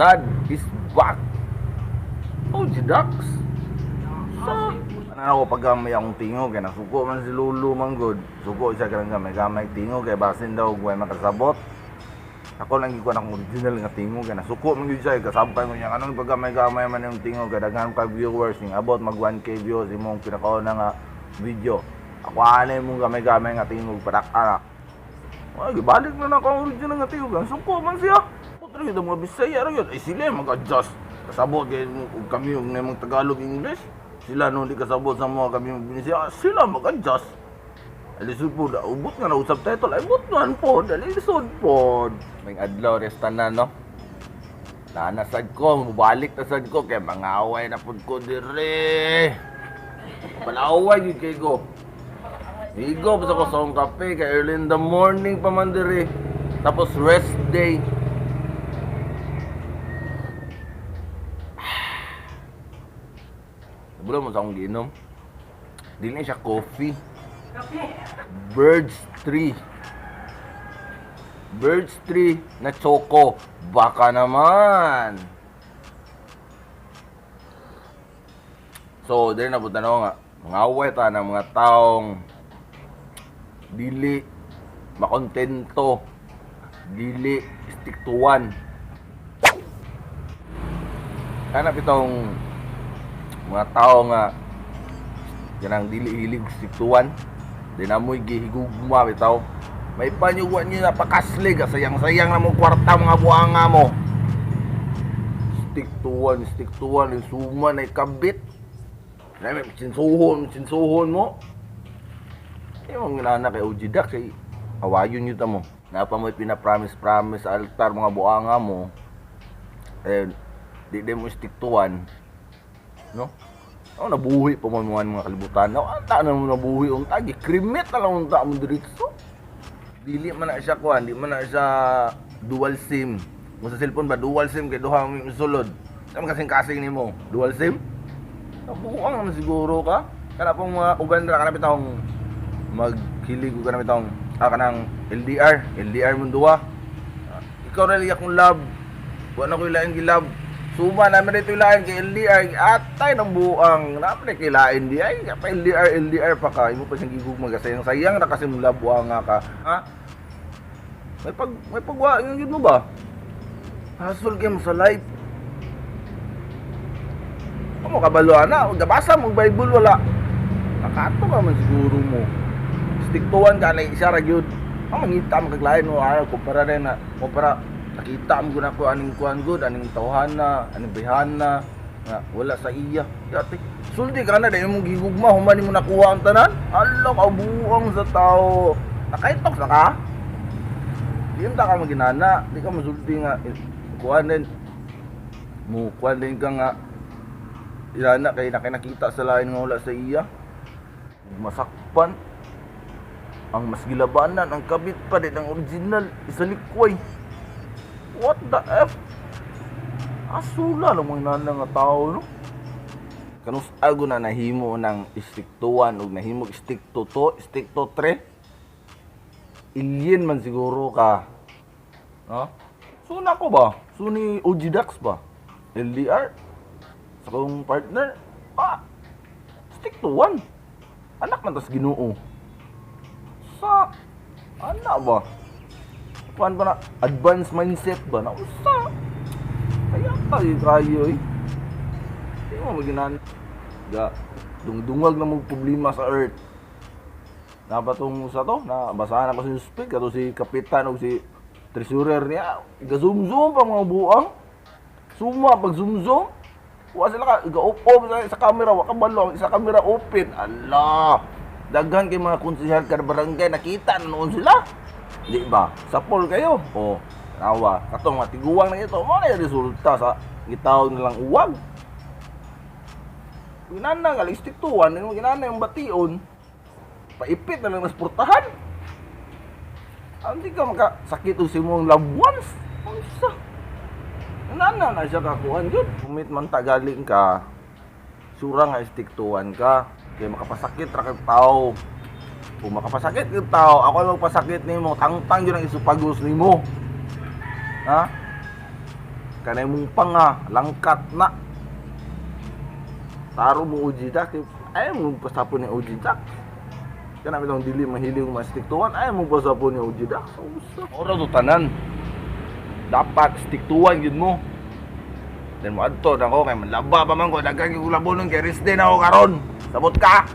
Sad is back. OG Dax. Sa ano ako paggamay akong tingog kay nasuko man si Lulu man gud. Suko siya kanang gamay-gamay tingog kay basin daw way makasabot. Ako lang gikuan akong original nga tingog kay nasuko man gyud siya, kasampay ko niya anong paggamay-gamay man yung tingog kay daghan ka viewers ning abot mag 1K views imong pinakauna nga video. Ako ani mong gamay-gamay nga tingog padak ana. Ay, gibalik na na ako ang original nga tingog. Ang suko man siya. Putra gyud ang mga Bisaya ra gyud. Ay sila mag-adjust. Kasabot kay og kami og namang Tagalog, English. Sila no di kasabot sa mga kami Bisaya, sila mag-adjust. Alisod po, ubot nga na subtitle. Ay, ubot man po, alisod po. May adlaw, resta na, no? Nanasad ko, mubalik na sad ko, kay mangaway na pud ko dire. Palaway gyud kay ko. Higo pa sa ko sa akong kape, kay early in the morning pa man dire. Tapos rest day. Nabulo mo sa akong giinom. Dili na siya coffee. Birds Tree. Birds Tree na choco. Baka naman. So, dili na po tanong nga. Mga away ta ng mga taong dili makontento, dili stick to one. Hanap itong mga tao nga kanang dili hilig stick to one. Di na mo'y gihigugma bitaw. May panyuwan niyo na pakaslig, sayang-sayang na mo kwarta mga buanga mo. Stick to one, stick to one, yung suma na ikabit. May sinsuhon, sinsuhon mo. Yung mga nana kay OG Dax, kay awayon yun ta mo. Napa mo'y pinapromise-promise sa altar mga buanga mo. Eh, di mo stick to one. No? Oh, nabuhi pa mo mga kalibutan. No, anta na mo nabuhi unta, gikrimit na lang unta mo diretso. Dili man na siya kuan, di man na siya dual SIM. Kung sa cellphone ba dual SIM kay duha mo sulod. Sa kasing kasing nimo, dual SIM? Nabuang naman siguro ka. Kana pong mga uban ra kana bitawng maghilig og kana bitawng kanang LDR, LDR mong duha. Ikaw ra liya akong love. Wa na ko'y lain gilab. Suma naman dito lain kay LDR atay ng buang. Napre kay lain di ay pa LDR LDR pa ka. Imo pa siyang gigugma sayang sayang ra kasi mong love buang nga ka. Ha? May pagwa yung yun mo ba? Hasol kay mo sa life. Amo kabalo ana, gabasa mo Bible wala. Nakato ka man siguro mo. Stick to one ka na isa ra gyud. Ang mangita mo kaglain mo ay kumpara rin na kumpara nakita mo gud ako aning kuan gud, aning tawhana, aning bihana nga wala sa iya. Yati sulti ka na dahil mong gigugma human nimo nakuha ang tanan. Hala ka buang sa tao. Nakaitok sa ka. Di ta ka maginana, di ka masulti nga kuan din. Mo kuan din ka nga ilana kay nakita sa lain nga wala sa iya. Masakpan ang mas gilabanan ang kabit pa din ang original isalikway. What the F? Asula lang mga nana nga tao, no? Kanus ago na nahimo ng stick to 1 ug nahimo stick to 2, stick to 3. Ilyin man siguro ka. No? Suna ko ba? Suni OG Dax ba? LDR? Sa kong partner? Ah! Stick to 1. Anak man tas Ginoo. Sa anak ba? Kuan ba na advanced mindset ba na usa? Kaya kayo kayo eh. Di mo maginan ga dungdungag na mo problema sa earth. Napatong sa to, na basahan ako sa speak ato si kapitan o si treasurer niya, ga zoom zoom pa mga buang. Suma pag zoom zoom. Wa sila ka ga off sa camera, wa ka balo sa camera open. Allah. Daghan kay mga konsehal kada barangay nakita na noon sila. Di ba? Sapol kayo. O, awa. Katong mga tiguang na ito, mo na yung resulta sa gitawag nilang uwag. Ginana nga, stick to one, yung ginana yung bation. Paipit na lang nasportahan. Hindi ka makasakit o si mong loved ones. Ang isa. Ginana na siya kakuhan yun. Kumit man tagaling ka, sura nga stick to one ka. Kaya makapasakit ra kag tao. Kung makapasakit yung tao, ako ang magpasakit nimo, tangtang yun ang isupagos nimo. Ha? Kanay mong panga, langkat na. Taro mo OG Jack, ay mo pasapon ni OG Jack. Kana bitong dili mahilig mo stick to one, ay mo pasapon ni OG Jack. So, ora to tanan. Dapat stick to one gyud mo. Then mo adto na ko kay manlaba pa man ko, daghan gyud ko labonon kay rest day na ako karon. Sabot ka.